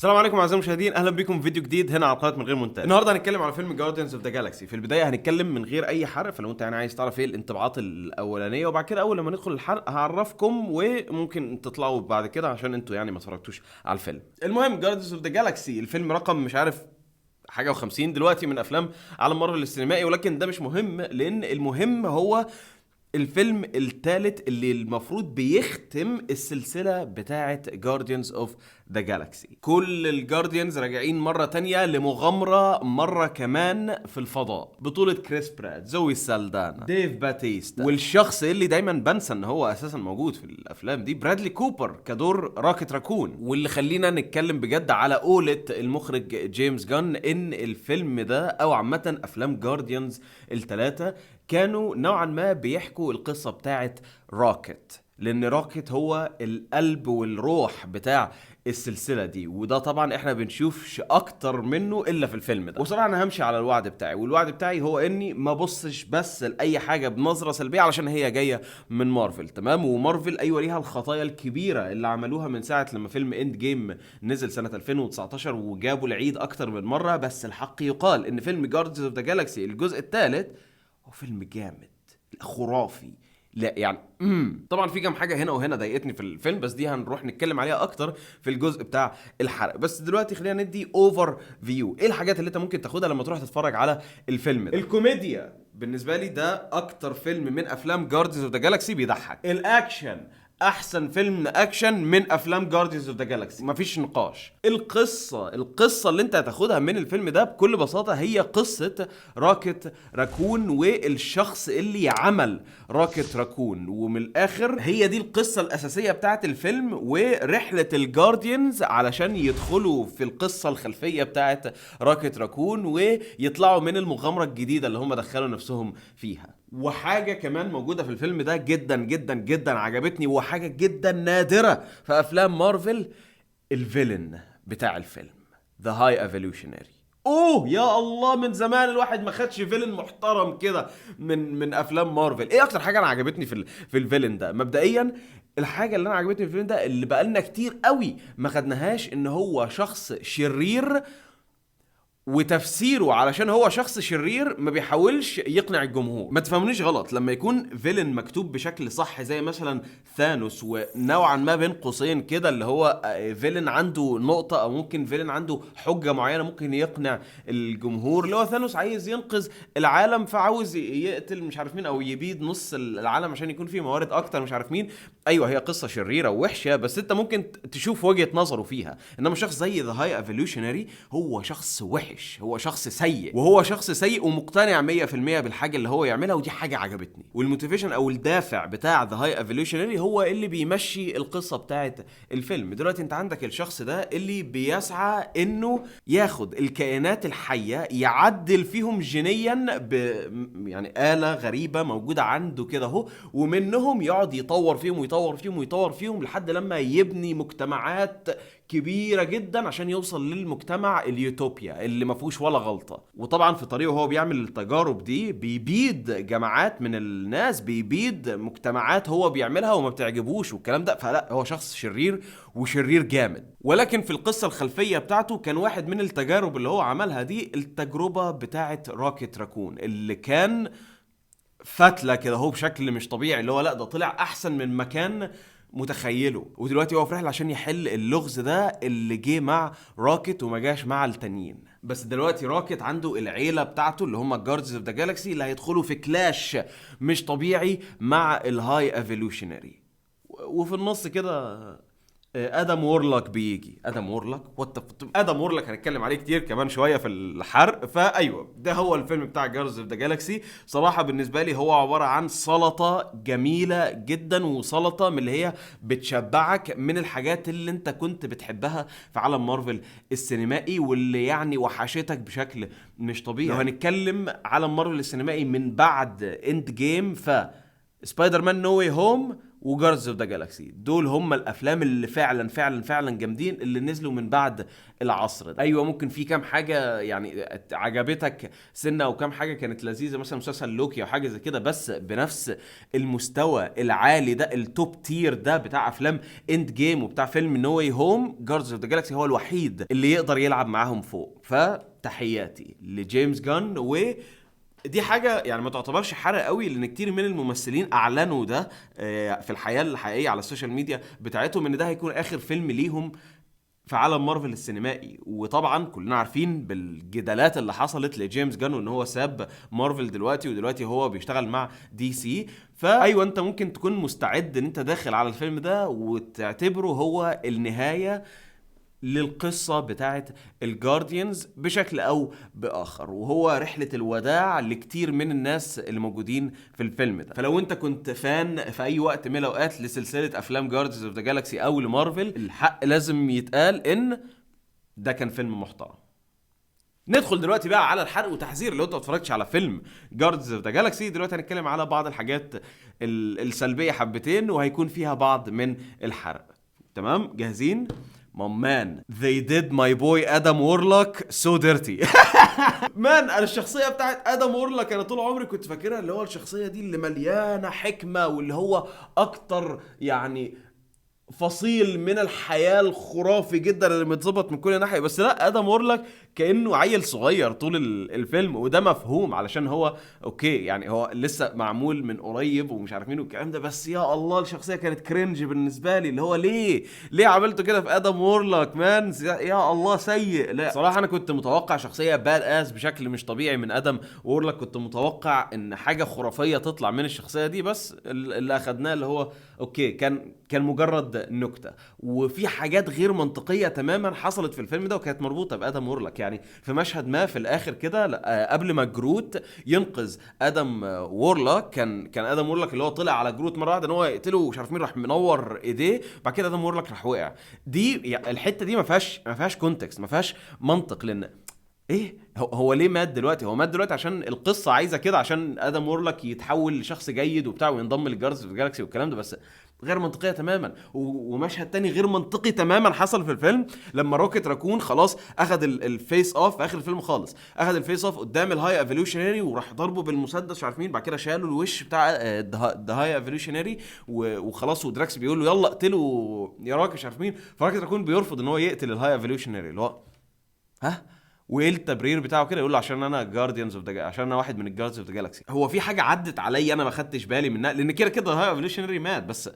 السلام عليكم اعزائي المشاهدين، اهلا بكم في فيديو جديد هنا على قناة من غير مونتاج. النهارده هنتكلم على فيلم Guardians of the Galaxy. في البداية هنتكلم من غير اي حرق، فلو انت يعني عايز تعرف ايه الانطباعات الاولانية، وبعد كده اول لما ندخل الحرق هعرفكم وممكن تطلعوا بعد كده عشان انتوا يعني ما اتفرجتوش على الفيلم. المهم Guardians of the Galaxy الفيلم رقم مش عارف حاجة و50 دلوقتي من افلام عالم مارفل السينمائي، ولكن ده مش مهم لان المهم هو الفيلم الثالث اللي المفروض بيختم السلسلة بتاعة Guardians of the Galaxy. كل ال Guardians راجعين مرة تانية لمغامرة مرة كمان في الفضاء، بطولة كريس برات، زوي سالدانا، ديف باتيستا، والشخص اللي دايما بنسى ان هو اساسا موجود في الافلام دي، برادلي كوبر كدور راكت راكون. واللي خلينا نتكلم بجد على قولة المخرج جيمس جان ان الفيلم ده او عامة افلام Guardians الثلاثة كانوا نوعا ما بيحكوا القصة بتاعت راكت، لان راكت هو القلب والروح بتاع السلسلة دي، وده طبعا احنا بنشوفش اكتر منه الا في الفيلم ده. وصراحة انا همشي على الوعد بتاعي، والوعد بتاعي هو اني ما بصش بس لاي حاجة بنظره سلبية علشان هي جاية من مارفل، تمام؟ ومارفل ايوه ليها الخطايا الكبيرة اللي عملوها من ساعة لما فيلم Endgame نزل سنة 2019 وجابوا العيد اكتر من مرة، بس الحق يقال ان فيلم Guardians of the Galaxy الجزء الثالث هو فيلم جامد خرافي. لا يعني طبعا في كام حاجة هنا وهنا ضايقتني في الفيلم، بس دي هنروح نتكلم عليها اكتر في الجزء بتاع الحرق. بس دلوقتي خلينا ندي overview ايه الحاجات اللي انت ممكن تاخدها لما تروح تتفرج على الفيلم ده. الكوميديا بالنسبة لي ده اكتر فيلم من افلام Guardians of the Galaxy بيضحك. الاكشن احسن فيلم اكشن من افلام Guardians of the Galaxy، مفيش نقاش. القصة اللي انت هتاخدها من الفيلم ده بكل بساطة هي قصة راكت راكون والشخص اللي عمل راكت راكون، ومن الاخر هي دي القصة الاساسية بتاعت الفيلم ورحله ال Guardians علشان يدخلوا في القصة الخلفية بتاعت راكت راكون ويطلعوا من المغامرة الجديدة اللي هم دخلوا نفسهم فيها. وحاجة كمان موجودة في الفيلم ده جدا جدا جدا عجبتني، وحاجة جدا نادرة في أفلام مارفل، ال villain بتاع الفيلم The High Evolutionary. اوه يا الله، من زمان الواحد ما خدش villain محترم كده من افلام مارفل. ايه اكتر حاجة انا عجبتني في ال villain ده؟ مبدئيا الحاجة اللي انا عجبتني في ال villain ده اللي بقالنا كتير قوي ما خدناهاش، ان هو شخص شرير وتفسيره علشان هو شخص شرير ما بيحاولش يقنع الجمهور. ما تفهمونيش غلط، لما يكون villain مكتوب بشكل صح زي مثلا ثانوس، ونوعا ما بين قوسين كده اللي هو villain عنده نقطة او ممكن villain عنده حجة معينة ممكن يقنع الجمهور، اللي هو ثانوس عايز ينقذ العالم فعاوز يقتل مش عارف مين او يبيد نص العالم عشان يكون فيه موارد اكتر مش عارف مين. ايوه هي قصة شريرة ووحشة، بس انت ممكن تشوف وجهة نظره فيها. انما شخص زي The High Evolutionary هو شخص وحش، هو شخص سيء، وهو شخص سيء ومقتنع 100% بالحاجة اللي هو يعملها، ودي حاجة عجبتني. وال motivation او الدافع بتاع The High Evolutionary هو اللي بيمشي القصة بتاعت الفيلم. دلوقتي انت عندك الشخص ده اللي بيسعى انه ياخد الكائنات الحية يعدل فيهم جينيا ب يعني آلة غريبة موجودة عنده كده اهو، ومنهم يقعد يطور فيهم ويطور فيهم ويطور فيهم لحد لما يبني مجتمعات كبيرة جدا عشان يوصل للمجتمع اليوتوبيا اللي ما فيهوش ولا غلطه. وطبعا في طريقه وهو بيعمل التجارب دي بيبيد جماعات من الناس، بيبيد مجتمعات هو بيعملها وما بتعجبوش والكلام ده. فلا هو شخص شرير وشرير جامد. ولكن في القصة الخلفية بتاعته كان واحد من التجارب اللي هو عملها دي التجربة بتاعت راكت راكون اللي كان فتله كده هو بشكل مش طبيعي، اللي هو لا ده طلع احسن من ما كان متخيله. ودلوقتي هو في رحله عشان يحل اللغز ده اللي جه مع راكت وما جاش مع التانيين. بس دلوقتي راكت عنده العيلة بتاعته اللي هم ال Guardians of the Galaxy اللي هيدخلوا في clash مش طبيعي مع ال High Evolutionary. وفي النص كده ادم وورلوك بيجي. ادم وورلوك what، ادم وورلوك هنتكلم عليه كتير كمان شوية في الحرق. فايوه ده هو الفيلم بتاع Guardians of the Galaxy. صراحة بالنسبة لي هو عبارة عن سلطة جميلة جدا، وسلطة من اللي هي بتشبعك من الحاجات اللي انت كنت بتحبها في عالم مارفل السينمائي واللي يعني وحشتك بشكل مش طبيعي. لو هنتكلم عالم مارفل السينمائي من بعد Endgame، ف Spider-Man No Way Home و Guardians of the Galaxy، دول هم الافلام اللي فعلا فعلا فعلا جامدين اللي نزلوا من بعد العصر ده. ايوه ممكن في كام حاجة يعني عجبتك سنة وكام حاجة كانت لذيذة، مثلا مسلسل لوكي او حاجة زي كده، بس بنفس المستوى العالي ده، ال top tier ده بتاع افلام Endgame وبتاع فيلم No Way Home، Guardians of the Galaxy هو الوحيد اللي يقدر يلعب معاهم فوق. فتحياتي لجيمس جان. و دي حاجة يعني ما تعتبرش حرق قوي، لأن كتير من الممثلين أعلنوا ده في الحياة الحقيقية على ال social media بتاعتهم، إن ده هيكون آخر فيلم ليهم في عالم مارفل السينمائي. وطبعا كلنا عارفين بالجدالات اللي حصلت لجيمس جان وان هو ساب مارفل دلوقتي، ودلوقتي هو بيشتغل مع DC. فايوه انت ممكن تكون مستعد ان انت داخل على الفيلم ده وتعتبره هو النهاية للقصة بتاعت ال Guardians بشكل أو بآخر، وهو رحلة الوداع لكتير من الناس اللي موجودين في الفيلم ده. فلو انت كنت fan في أي وقت من الأوقات لسلسلة أفلام Guardians of the Galaxy أو لمارفل، الحق لازم يتقال إن ده كان فيلم محترم. ندخل دلوقتي بقى على الحرق وتحذير لو انت ما اتفرجتش على فيلم Guardians of the Galaxy. دلوقتي هنتكلم على بعض الحاجات السلبية حبتين، وهيكون فيها بعض من الحرق. تمام؟ جاهزين؟ My man, they did my boy Adam Warlock so dirty. man، انا الشخصية بتاعت ادم وورلوك انا طول عمري كنت فاكرها اللي هو الشخصية دي اللي مليانة حكمة، واللي هو اكتر يعني فصيل من الحياة الخرافي جدا اللي متظبط من كل ناحية. بس لا، ادم وورلوك كأنه عيل صغير طول الفيلم، وده مفهوم علشان هو okay يعني هو لسه معمول من قريب ومش عارف مين والكلام ده، بس يا الله الشخصية كانت cringe بالنسبة لي، اللي هو ليه عملته كده في ادم وورلوك man؟ يا الله سيء. لا صراحة انا كنت متوقع شخصية badass بشكل مش طبيعي من ادم وورلوك، كنت متوقع ان حاجة خرافية تطلع من الشخصية دي، بس اللي اخدناه اللي هو okay كان مجرد نكتة. وفي حاجات غير منطقية تماما حصلت في الفيلم ده وكانت مربوطة بادم وورلوك. يعني في مشهد ما في الاخر كده، قبل ما جروت ينقذ ادم وورلوك، كان ادم وورلوك اللي هو طلع على جروت مرة واحدة ان هو يقتله ومش عارف مين، راح منور ايديه، بعد كده ادم وورلوك راح وقع. دي يعني الحتة دي ما فيهاش context، ما فيهاش منطق، لان ايه هو ليه مات دلوقتي؟ هو مات دلوقتي عشان القصة عايزه كده، عشان ادم وورلوك يتحول لشخص جيد وبتاع وينضم لل Guardians of the Galaxy والكلام ده، بس غير منطقية تماما. ومشهد تاني غير منطقي تماما حصل في الفيلم لما روكيت راكون خلاص اخذ ال face off في اخر الفيلم خالص، اخذ ال face off قدام ال High Evolutionary وراح ضربه بالمسدس مش عارف مين، بعد كده شالوا الوش بتاع the High Evolutionary وخلاص، ودراكس بيقول له يلا اقتله يا روكيت مش عارف مين، فروكيت راكون بيرفض ان هو يقتل ال High Evolutionary، اللي هو ها وايه التبرير بتاعه كده؟ يقول له عشان انا Guardians of the، عشان انا واحد من ال Guardians of the Galaxy. هو في حاجة عدت عليا انا ما خدتش بالي منها، لان كده كده ال High Evolutionary مات، بس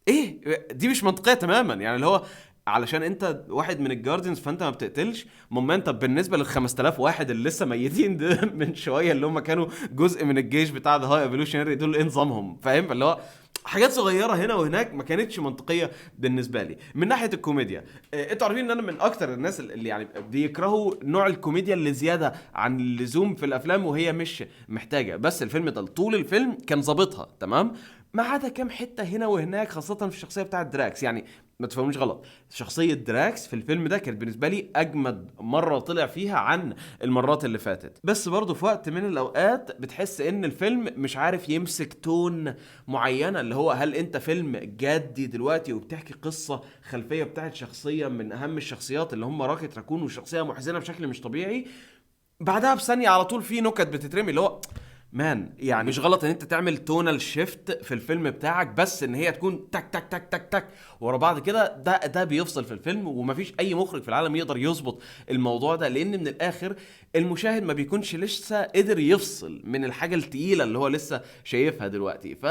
ايه دي مش منطقية تماما. يعني اللي هو علشان انت واحد من ال Guardians فانت ما بتقتلش. ماما انت بالنسبة لل 5000 واحد اللي لسه ميتين ده من شوية، اللي هم كانوا جزء من الجيش بتاع the High Evolutionary، دول ايه نظامهم؟ فاهم؟ اللي هو حاجات صغيرة هنا وهناك ما كانتش منطقية بالنسبة لي. من ناحية الكوميديا، انتوا عارفين ان انا من اكتر الناس اللي يعني بيكرهوا نوع الكوميديا اللي زيادة عن اللزوم في الافلام وهي مش محتاجه، بس الفيلم ده طول الفيلم كان ظابطها تمام، ما عدا كام حتة هنا وهناك، خاصة في الشخصية بتاعت دراكس. يعني ما تفهموش غلط، شخصية دراكس في الفيلم ده كانت بالنسبة لي اجمد مرة طلع فيها عن المرات اللي فاتت، بس برضه في وقت من الاوقات بتحس ان الفيلم مش عارف يمسك tone معينة، اللي هو هل انت فيلم جادي دلوقتي وبتحكي قصة خلفية بتاعت شخصية من اهم الشخصيات اللي هم راكت راكون وشخصية محزنه بشكل مش طبيعي، بعدها بثانيه على طول في نكت بتترمي، اللي هو man يعني مش غلط ان انت تعمل tonal shift في الفيلم بتاعك، بس ان هي تكون تك تك تك تك تك ورا بعض كده، ده بيفصل في الفيلم، ومفيش اي مخرج في العالم يقدر يظبط الموضوع ده، لان من الاخر المشاهد ما بيكونش لسه قدر يفصل من الحاجة التقيله اللي هو لسه شايفها دلوقتي. ف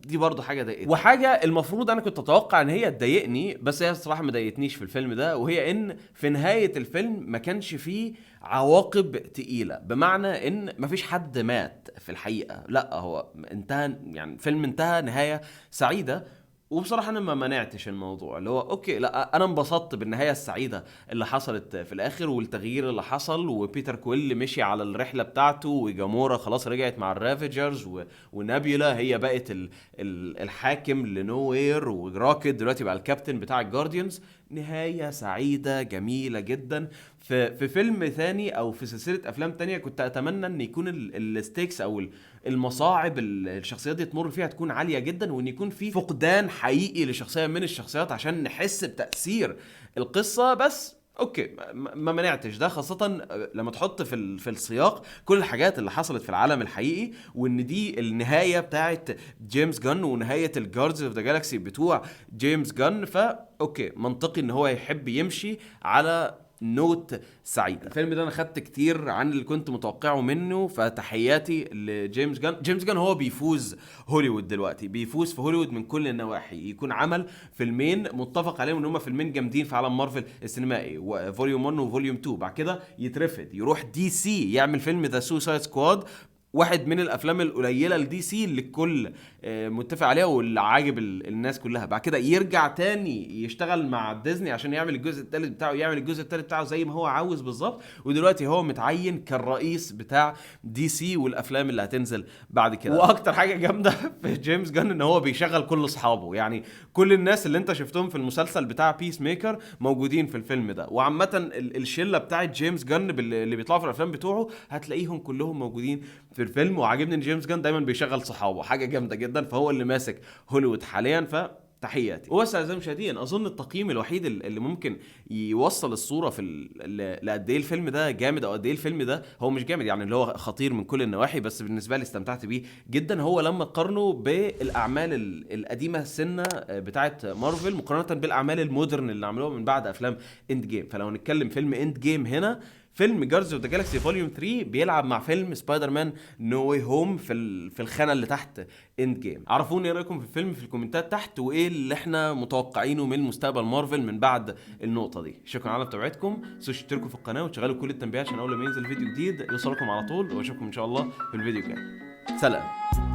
دي برضو حاجة ضايقتني، وحاجه المفروض انا كنت اتوقع ان هي تضايقني بس هي الصراحة ما ضايقتنيش في الفيلم ده، وهي ان في نهاية الفيلم ما كانش فيه عواقب تقيلة، بمعنى ان مفيش حد مات في الحقيقة، لا هو انتهى، يعني الفيلم انتهى نهاية سعيدة، وبصراحة انا ما منعتش الموضوع، اللي هو okay لا انا انبسطت بالنهاية السعيدة اللي حصلت في الاخر والتغيير اللي حصل، وبيتر كويل مشي على الرحلة بتاعته، وجامورا خلاص رجعت مع ال Ravagers، ونابيولا هي بقت الحاكم لنوير، وراكت دلوقتي بقى الكابتن بتاع ال Guardians. نهاية سعيدة جميلة جدا. في فيلم ثاني او في سلسلة افلام تانية كنت اتمنى ان يكون ال stakes او المصاعب الشخصيات دي تمر فيها تكون عالية جدا، وان يكون في فقدان حقيقي لشخصية من الشخصيات عشان نحس بتاثير القصة. بس okay، ما منعتش ده، خاصة لما تحط في السياق كل الحاجات اللي حصلت في العالم الحقيقي، وان دي النهاية بتاعت جيمس جان ونهاية ال Guardians of the Galaxy بتوع جيمس جان، فا okay منطقي ان هو يحب يمشي على note سعيد. الفيلم ده انا خدت كتير عن اللي كنت متوقعه منه، فتحياتي لجيمس جان. جيمس جان هو بيفوز هوليوود دلوقتي، بيفوز في هوليوود من كل النواحي. يكون عمل فيلمين متفق عليهم ان هم فيلمين جامدين في عالم مارفل السينمائي، volume 1 و volume 2، بعد كده يترفد يروح DC يعمل فيلم The Suicide Squad، واحد من الافلام القليلة ل DC اللي الكل متفق عليها واللي عاجب الناس كلها. بعد كده يرجع تاني يشتغل مع ديزني عشان يعمل الجزء الثالث بتاعه، يعمل الجزء الثالث بتاعه زي ما هو عاوز بالظبط، ودلوقتي هو متعين كالرئيس بتاع DC والافلام اللي هتنزل بعد كده. واكتر حاجة جامدة في جيمس جان ان هو بيشغل كل اصحابه، يعني كل الناس اللي انت شفتهم في المسلسل بتاع Peacemaker موجودين في الفيلم ده. وعامة الشلة بتاعت جيمس جان اللي بيطلعوا في الافلام بتوعه هتلاقيهم كلهم موجودين في الفيلم. وعاجبني ان جيمس جان دايما بيشغل صحابه، حاجة جامدة جدا، فهو اللي ماسك هوليوود حاليا، فتحياتي. وبس اعزائي المشاهدين، اظن التقييم الوحيد اللي ممكن يوصل الصورة في لقد ايه الفيلم ده جامد او قد ايه الفيلم ده هو مش جامد، يعني اللي هو خطير من كل النواحي، بس بالنسبة لي استمتعت بيه جدا، هو لما تقارنه بالاعمال القديمة السنة بتاعه مارفل مقارنة بالاعمال ال modern اللي عملوها من بعد افلام Endgame. فلو نتكلم فيلم Endgame هنا، فيلم Guardians of the Galaxy Volume 3 بيلعب مع فيلم Spider-Man No Way Home في الخانة اللي تحت Endgame. عرفوني ايه رايكم في الفيلم في الكومنتات تحت، وايه اللي احنا متوقعينه من مستقبل مارفل من بعد النقطة دي. شكرا على متابعتكم، تنسوش تشتركوا في القناة وتشغلوا كل التنبيهات عشان اول ما ينزل فيديو جديد يوصلكم على طول، واشوفكم ان شاء الله في الفيديو الجاي. سلام.